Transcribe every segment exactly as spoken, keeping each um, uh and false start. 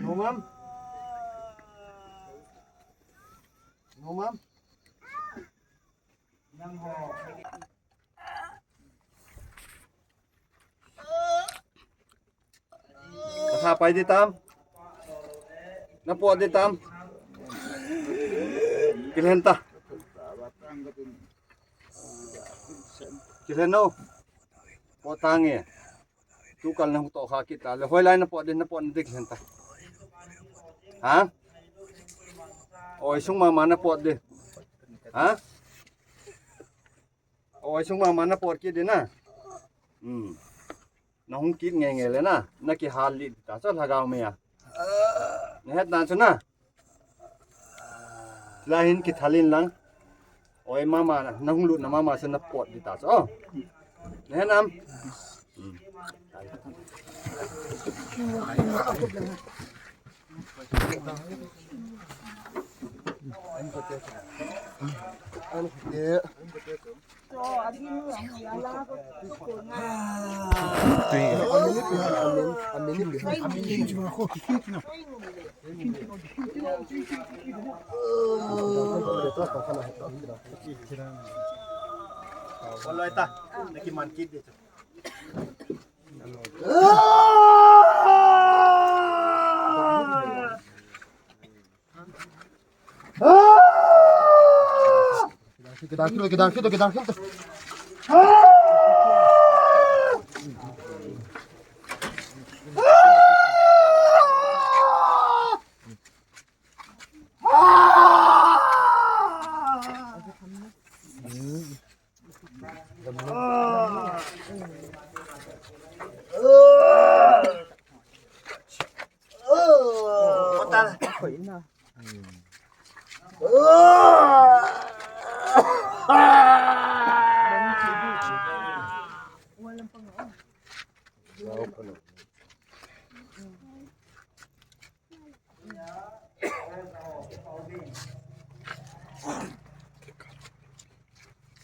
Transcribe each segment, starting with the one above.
Numam. Numam. Katha pai di tam. Napot di tam. Kilhen ta. Kilhen no. Pot tange. Tukal na huto kha kita le. Hoilai napot di, napot di kilhen ta. Ha? Oi, sung mama napot di. Ha? Oi, sung mama napot kit di na. Hmm. Nahung kit nge nge le na. Nakihal li ta so lhagao me a. Nahet na chu na. Lahin kithalin lang. Oi mama, nahung lut na mama chu napot di ta so. Nahet nam. Hmm. Walai ta, nakiman kit di. Kidang kilo, kidang kilo, kidang kilo.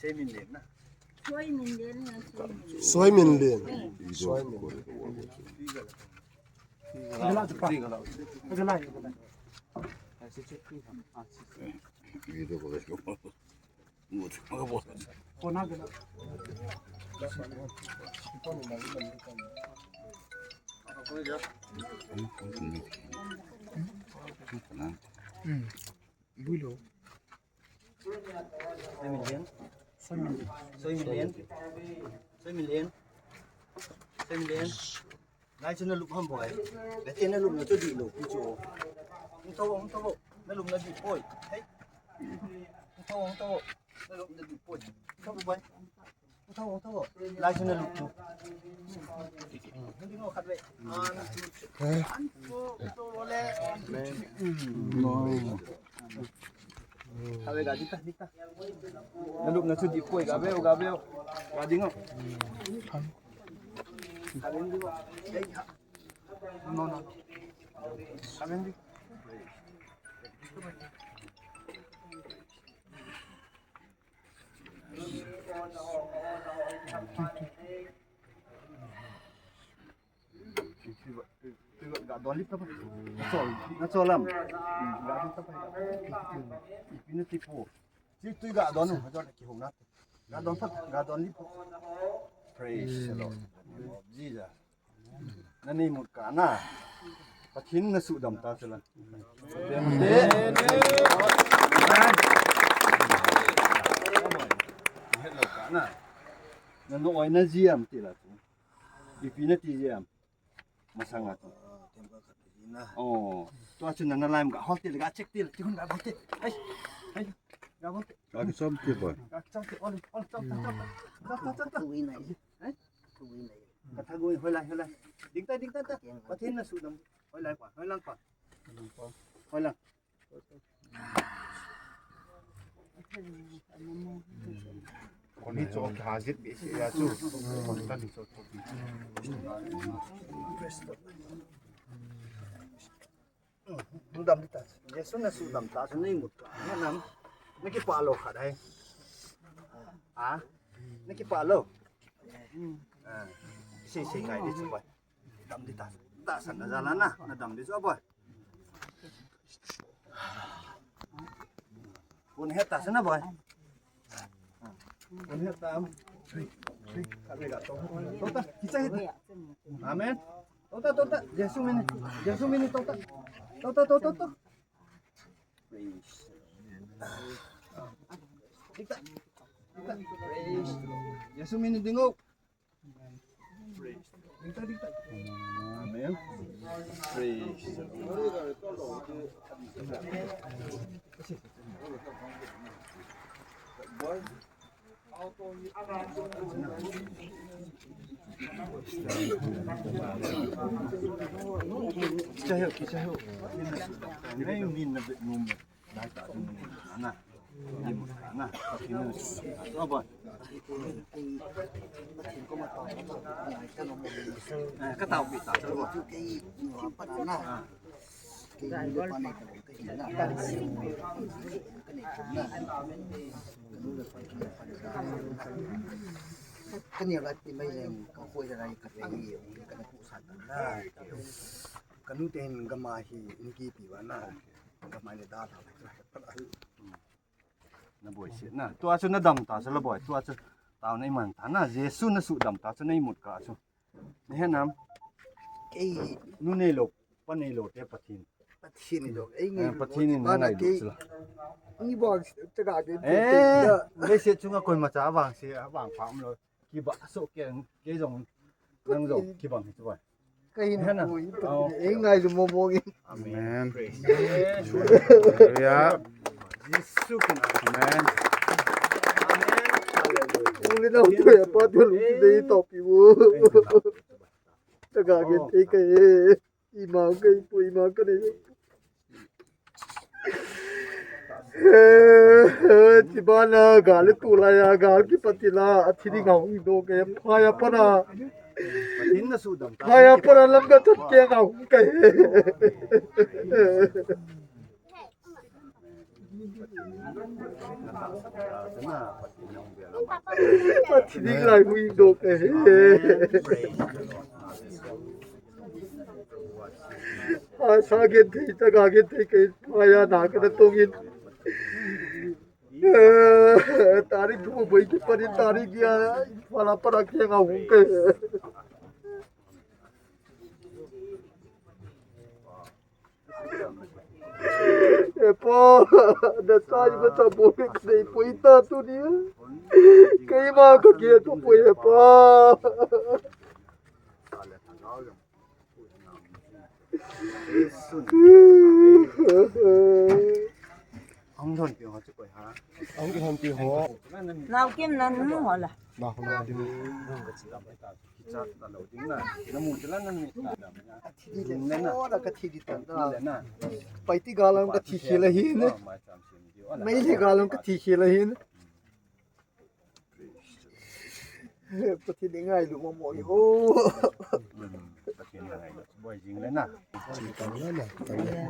Soi min len na. Soi min len. Soi min len. Soi min len. Builo. Soi min len. Soi min len. Soi min len. Soi min len. Lai chu nalup ham boi. Bete nalupna chu dihlou pi chu. Hung tho, hung tho. Nalupna dih poi. Hei. Hung tho, hung tho. Nalupna dih poi. Hung tho boi. Hung tho, hung tho. Lai chu nalup chu. Hung ding o khat ve. An chu. An chu. Hung tho le. Khat ve ga ding ta, ding ta. Nalupna chu dih poi, ga ve o, ga ve o. Ga ding o. No, no. Ga don lip ta pa. Nachol, nachol lam. Ga don ta pa. Ipi nati po. Chi tui ga don, ha jol ki hung na. Ga don pa, ga don lip. Praise the Lord. Jesus. Nani mut ka na. Pathen nasuhdam ta chu la. Hello ka na. Nanu oi na ji am ti la chu. Ipi nati ji am. Masanga chu. Oh, tua chu nana lai ga hol til, ga check til, ti hun ga bol til. Ai, ai, ga bol til. Ga chom til boy. Ga chom til, ol, ol, chom, chom, chom. Chom, chom, chom, chom. Ai, ka thagui, hoilai, hoilai. Ding ta, ding ta, ta. Pathen nasuhdam. Hoilai pa, hoilai pa. Hoilai. Kon ni cho ki hazit be si ya chu. Kon ta ni cho cho. Nasuhdam ta. Jesu nasuhdam ta, su nei mut ka. Nanam. Nakipah lou khat ai. Ha? Nakipah lou. Ah. Sei sei ngai di chu bai. Dam di ta. Tahsan na jal a na. Na dam di chu a boy. Kon het tahsan na boy. Kon het ta. Amen. Tota, tota. Jesu min in. Jesu min in tota. Tota, tota, tota. Praise. Dikta. Dikta. Praise. Jesu min in ding o. Dikta, dikta. Amen. Praise. Kicha heo, kicha heo. Nei min na be num. Dai ta dum na. Ni mo na. Ki na. Aba. Eh, ka tao pi ta. Ah. Kanu te hin gama hi in kipi uva na, gama le da tha. Na boiset na. Tua chu na dam ta chu la boy. Tua chu tao na iman ta na. Jesu na sudam ta chu na imut kah chu. Na he nam. Kei. Nu neilou, pa neilou te Pathen. Pathen neilou. Ei ngei. Eh, Pathen in na ngailut chu la. Ni bang chaga ke. Eh, leiset chunga koima cha vangse, vangpha umlou. Kibang soh kei, kei jong, nang jong kibang hi chu boy. Ka hin. He na. Pui, oh. Ei ngailu mo mo nge. Amen. Amen. Praise. Hallelujah. Jesu kin. Amen. Amen. Hallelujah. Uli na tu ya pa tu lu ki dei to pi wo. Chaga ke te ka e. Ima ka ipu, ima ka nei. Chibana gal tulai a gal kipatila, athi ding a hung doh ke, phai a pat a. Pathen na sudam ta. Phai a pat a lam ka chat ke a hung ke. Athi ding lai hung doh ke. Asa genthei, chaga genthei kei, phai a na ka na tong in. Tarik thum boi kipat in tarik dia, Imphal a pat a kiang a hung kei. He pa, na sa imacha bol ka nei poi ta tuni. Keima ka kihe thei poi he pa. Hung lhon pi ho chu koi ha. Hung lhon pi ho. Nau kim nan nu ho la. Nau ho la. Kichat ta lou ding na. Na mu chu la na ni. Ka thi di le na. Ka thi di ta na. Pai ti ga lam ka thi khel ahi na. Mei le ga lam ka thi khel ahi na. Pathen i ngailu mo mo i ho. Pathen i ngailu. Boi jing le na.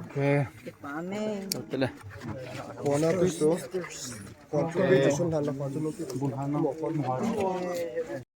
Okay. Amen. Tele. Kona tu so. Kona tu so na la kona tu. Bun hana.